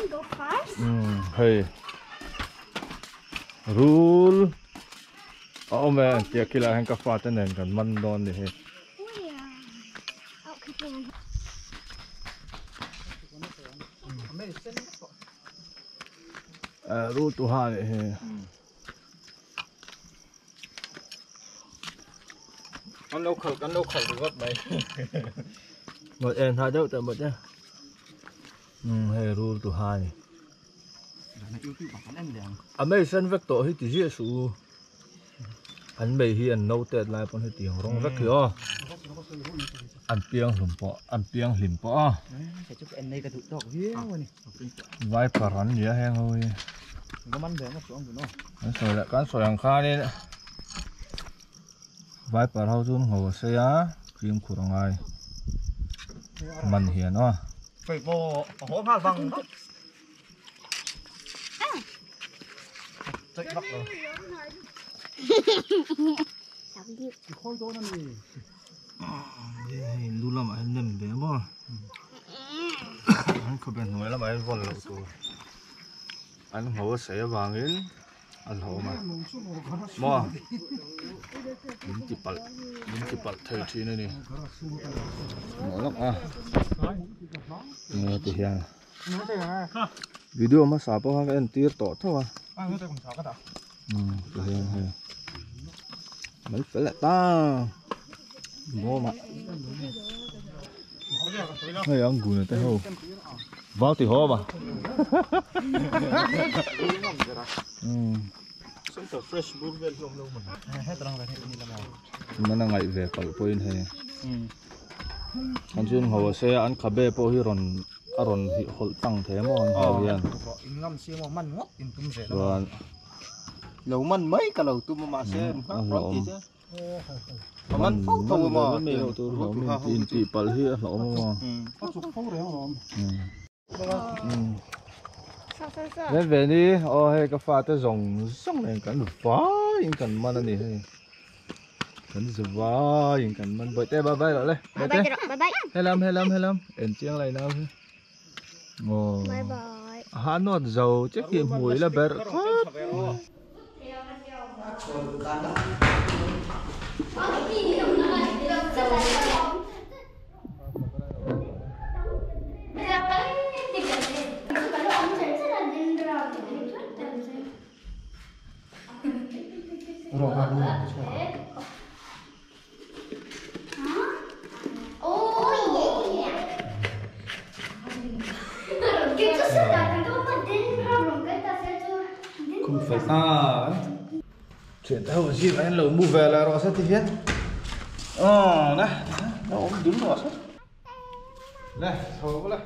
go first. Hei rul a awm e tia khilaiah hian ka fate nen kan man dawn ni hei. Rul tuha nih hi. Kan lo khalh kan lo khalh ringawt mai. Mawt en ha deuh teh mawt e. Hei rul tuha ni. A mei sen vek tawh hi ti ziah suh u. An mei hi an no tet lai pawn heti ang rawng vek hi aw. An piang hlum pawh an piang hlim pawh a. Viper an nia heng ho hi. Kan sawi leh kan sawi ang khanin viper ho chu an ngho a sei a fimkhur a ngai man hian aw. Hei lu lamah hian nem ve maw an khawpe hnuai lamah hian vawn loh tur an ngho a sei avangin a hlawm a maw min ti palh min ti palh thei thin a ni maw lawk a ti hian. Video hmasa pawh kha ka en tir tawh tho a tihian hei mai fel leh ta bawm ah hei ang guna te ho vau ti haw ba mana ngaih ve palh pawhin hei an chuan ho se an khabe pawh hi rawn a rawn hawlh tlang thei maw an hau hian chuan lo man mai ka lo tum a mahse a hlauhawm a man fo tho a maw mi ho tur hlauhawm in tih palh hi a hlauhawm a maw ve ve ni aw hei ka fate zawng zawng nen kan vaiin kan man a ni hei. Kan zavaiin kan man bawihte bye bye rawh le bawihte bye bye helam helam helam en chiang lai nau hi aw bye bye ha nawt zo che khi hmui la ber khawp Không phải ta Chuyện tao gì mà anh lẩu mua về là rõ sẽ thì hiên Ờ, nè, nó ốm đứng rõ sẽ Nè, thôi có lại.